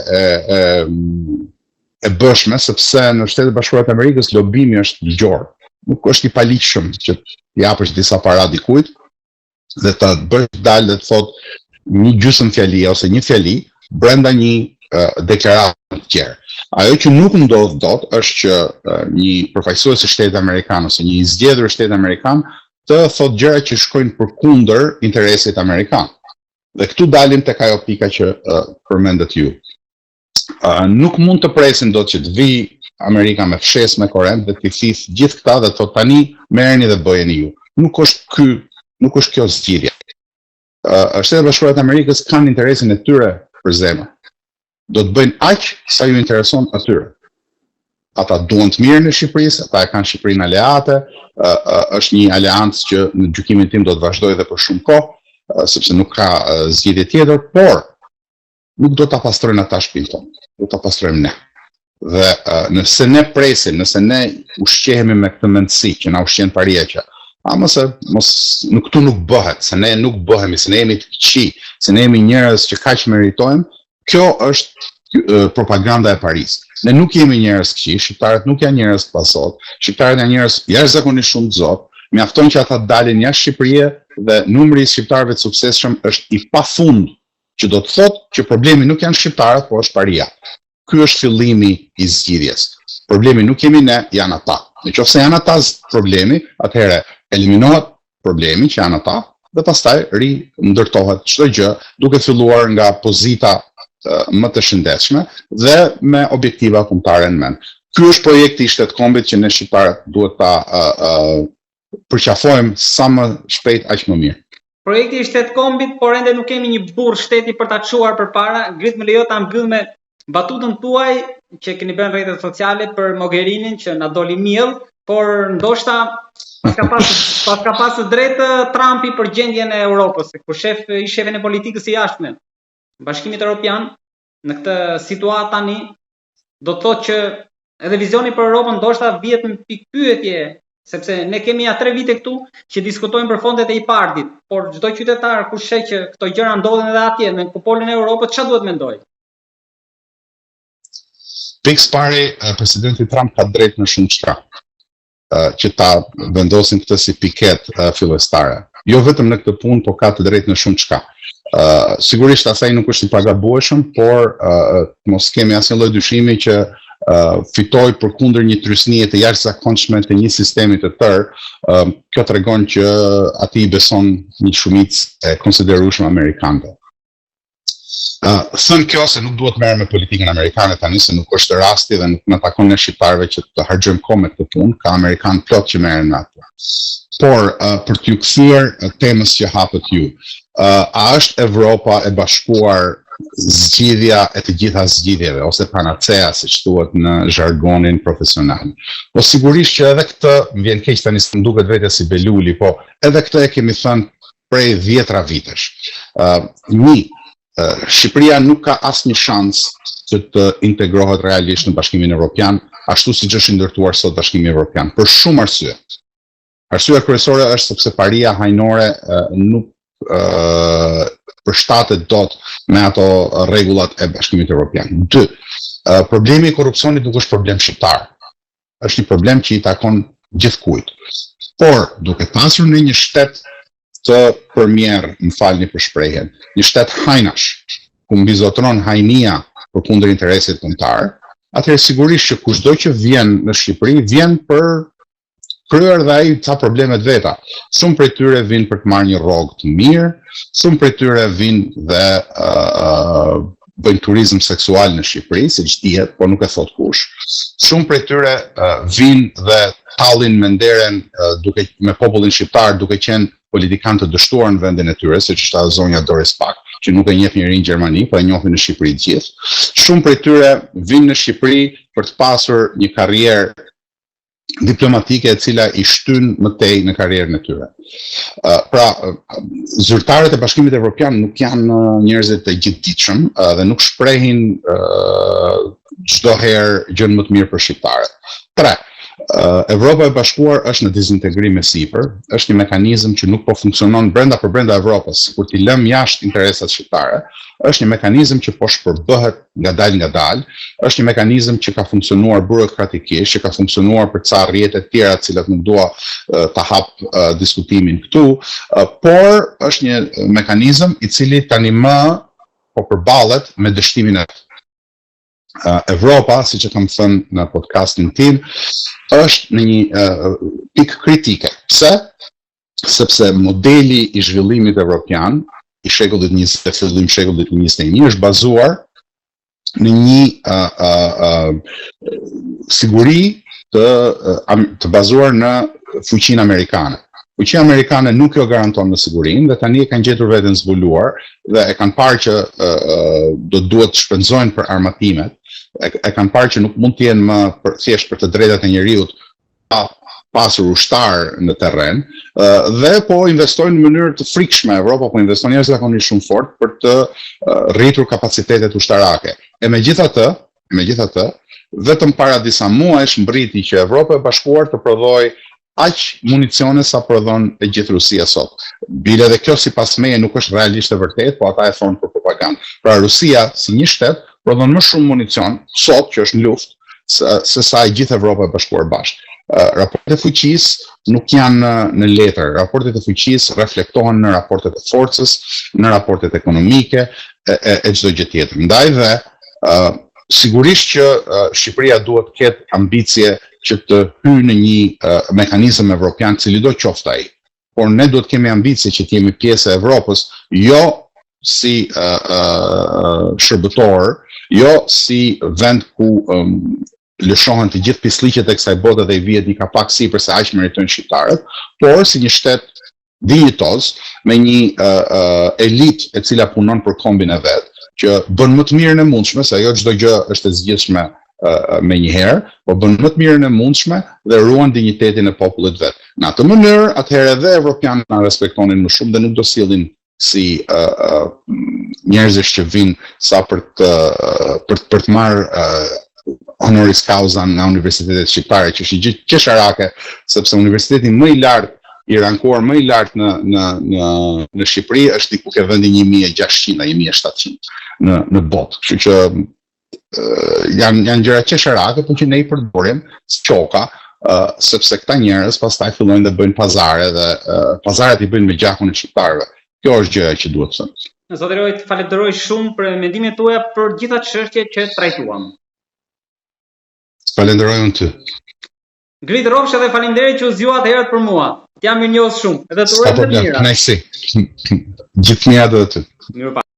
e, e, e bëshme, sepse në Shtetet e Bashkuara të Amerikës lobimi është ligjor. Nuk është i paligjshëm që të japësh disa para dikujt dhe ta bësh të dalë dhe të thotë një gjysmë fjali ose një fjali brenda një uh, deklarate të tjerë. Ajo që nuk ndodh dot është që uh, një përfaqësues i shtetit amerikan ose një i zgjedhur i shtetit amerikan të thotë gjëra që shkojnë përkundër interesit amerikan. Dhe këtu dalim tek ajo pika që uh, përmendët ju. Uh, nuk mund të presim dot që të vijë Amerika me fshesë me korrent dhe t'i thithë gjithë këta dhe të thotë tani merreni dhe bëjeni ju. Nuk është ky, nuk është kjo zgjidhja. Uh, Shtetet e Bashkuara të Amerikës kanë interesin e tyre për zemër. Do të bëjnë aq sa ju intereson atyre. Ata duan të mirën e Shqipërisë, ata e kanë Shqipërinë aleate, uh, uh, është një aleancë që në gjykimin tim do të vazhdojë edhe për shumë kohë, uh, sepse nuk ka uh, zgjidhje tjetër, por nuk do ta pastrojnë ata shpinë tonë, do ta pastrojmë ne. Dhe uh, nëse ne presim, nëse ne ushqehemi me këtë mendësi që na ushqen paria që a mos e mos nuk këtu nuk bëhet, se ne nuk bëhemi, se ne jemi të këqij, se ne jemi njerëz që kaq meritojmë, kjo është propaganda e parisë. Ne nuk jemi njerëz të këqij, shqiptarët nuk janë njerëz të pazotë, shqiptarët janë njerëz jashtëzakonisht shumë të zotë, mjafton që ata të dalin jashtë Shqipërie dhe numri i shqiptarëve të suksesshëm është i pafund që do të thotë që problemi nuk janë shqiptarët, por është paria. Ky është fillimi i zgjidhjes. Problemi nuk jemi ne, janë ata. Në qoftë se janë ata problemi, atëherë eliminohet problemi që janë ata dhe pastaj rindërtohet çdo gjë duke filluar nga pozita më të shëndetshme dhe me objektiva kombëtare në mend. Ky është projekti i shtet kombit që ne shqiptarët duhet ta uh, uh, përqafojmë sa më shpejt aq më mirë. Projekti i shtet kombit, por ende nuk kemi një burrë shteti për ta çuar përpara. Grit më lejo ta mbyll me batutën tuaj që keni bërë në rrjetet sociale për Mogherinin që na doli miell, por ndoshta paska pas paska pas të drejtë Trumpi për gjendjen e Europës, kur shef ish shefin e politikës së jashtme, Bashkimit Evropian në këtë situatë tani do të thotë që edhe vizioni për Europën ndoshta vihet në pikëpyetje, sepse ne kemi ja tre vite këtu që diskutojmë për fondet e IPARD-it, por çdo qytetar kur sheh që këto gjëra ndodhin edhe atje në kupolën e Europës, çfarë duhet mendojë? Pikë së pari, presidenti Trump ka drejtë në shumëçka. Që ta vendosim këtë si piketë fillestare. Jo vetëm në këtë punë, por ka të drejtë në shumëçka. Uh, sigurisht as ai nuk është i pagabueshëm, por uh, mos kemi asnjë lloj dyshimi që uh, fitoi përkundër një trysnie të jashtëzakonshme të një sistemi të tërë, uh, kjo tregon që atij i beson një shumicë e konsiderueshme amerikanëve. Uh, thënë kjo se nuk duhet merrem me politikën amerikane tani se nuk është rasti dhe nuk na takon ne shqiptarëve që të harxhojmë kohë me këtë punë, ka amerikanë plot që merren me atë. Por uh, për t'ju kthyer temës që hapët ju, uh, a është Evropa e bashkuar zgjidhja e të gjitha zgjidhjeve ose panacea siç thuhet në zhargonin profesional. Po sigurisht që edhe këtë, më vjen keq tani se më duket vetja si Beluli, po edhe këtë e kemi thënë prej dhjetra vitesh. Uh, një, uh, Shqipëria nuk ka asnjë shans që të integrohet realisht në Bashkimin Evropian, ashtu siç është i ndërtuar sot Bashkimi Evropian, për shumë arsye. Arsyeja kryesore është sepse paria hajnore uh, nuk uh, përshtatet dot me ato rregullat e Bashkimit Evropian. Dy, uh, problemi i korrupsionit nuk është problem shqiptar. është një problem që i takon gjithkujt. Por, duke pasur në një shtet të përmjerë, më falni për shprehjen, një shtet hajnash, ku mbizotëron hajnia përkundër interesit kombëtar, atëherë sigurisht që kushdo që vjen në Shqipëri, vjen për kryer dhe ai ca probleme të veta. Shumë prej tyre vijnë për të marrë një rrogë të mirë, shumë prej tyre vijnë dhe uh, bëjnë turizëm seksual në Shqipëri, siç dihet, por nuk e thotë kush. Shumë prej tyre uh, vijnë dhe tallin menderen uh, duke me popullin shqiptar duke qenë politikanë të dështuar në vendin e tyre, siç është ajo zonja Doris Pack, që nuk e njeh njeri në Gjermani, po e njohin në Shqipëri të gjithë. Shumë prej tyre vijnë në Shqipëri për të pasur një karrierë diplomatike e cila i shtyn më tej në karrierën e tyre. Pra, zyrtarët e Bashkimit Evropian nuk janë njerëzit e gjithëditshëm dhe nuk shprehin çdo herë gjënë më të mirë për shqiptarët. 3. Evropa e Bashkuar është në dezintegrim e sipër, është një mekanizëm që nuk po funksionon brenda për brenda Evropës, kur t'i lëmë jashtë interesat shqiptare, është një mekanizëm që po shpërbëhet ngadalë ngadalë, është një mekanizëm që ka funksionuar burokratikisht, që ka funksionuar për ca rrjete të tjera, të cilat nuk dua ta hap diskutimin këtu, por është një mekanizëm i cili tani më po përballet me dështimin e Evropa, siç e kam thënë në podcastin tim, është në një pikë kritike. Pse? Sepse modeli i zhvillimit evropian i shekullit 20 dhe fillim shekullit 21 është bazuar në një uh, uh, uh, siguri të, uh, të bazuar në fuqinë amerikane. Fuqia amerikane nuk jo garanton më sigurinë dhe tani e kanë gjetur veten zbuluar dhe e kanë parë që uh, do duhet të shpenzojnë për armatimet, e, e kanë parë që nuk mund të jenë më për, thjesht për të drejtat e njeriut pa pasur ushtar në terren dhe po investojnë në mënyrë të frikshme. Evropa po investon jashtëzakonisht shumë fort për të rritur kapacitetet ushtarake. E megjithatë, megjithatë, vetëm para disa muajsh mbriti që Evropa e Bashkuar të prodhojë aq municione sa prodhon e gjithë Rusia sot. Bile dhe kjo sipas meje nuk është realisht e vërtetë, po ata e thonë për propagandë. Pra Rusia si një shtet prodhon më shumë municion sot që është në luftë se sa e gjithë Evropa e bashkuar bashkë. Raportet e fuqisë nuk janë në, në letër, raportet e fuqisë reflektohen në raportet e forcës, në raportet ekonomike e, e, e çdo gjë tjetër. Ndaj dhe uh, sigurisht që uh, Shqipëria duhet të ketë ambicie që të hyjë në një uh, mekanizëm evropian, cilido qoftë ai. Por ne duhet të kemi ambicie që të jemi pjesë e Evropës, jo si uh, uh, shërbëtor, jo si vend ku um, lëshohen të gjithë pislliqet e kësaj bote dhe i vihet një kapak sipër se aq meritojnë shqiptarët, por si një shtet dinjitoz me një uh, uh, elitë e cila punon për kombin e vet, që bën më të mirën e mundshme, se jo çdo gjë është e zgjidhshme uh, menjëherë, po bën më të mirën e mundshme dhe ruan dinjitetin e popullit vet. Në atë mënyrë, atëherë edhe evropianët na respektonin më shumë dhe nuk do sillnin si uh, uh, njerëzish që vinë sa për të për për të marrë uh, honoris causa nga universitetet shqiptare, që është një gjë qesharake, sepse universiteti më i lartë i rankuar më i lartë në në në në Shqipëri është diku ke vendi 1600 a 1700 në në botë. Kështu që janë janë gjëra qesharake, por që ne i përdorim si qoka, uh, sepse këta njerëz pastaj fillojnë dhe bëjnë pazare dhe uh, pazaret i bëjnë me gjakun e shqiptarëve. Kjo është gjëja që duhet thënë. Zoti Roj, të falenderoj shumë për mendimet tuaja për gjitha çështjet që trajtuam. Falenderoj unë ty. Grit rrofsh edhe faleminderit që u zgjuat herët për mua. Të jam mirënjohës shumë. Edhe të uroj të mira. Kënaqësi. Gjithë të mirat edhe ty. Mirupafshim.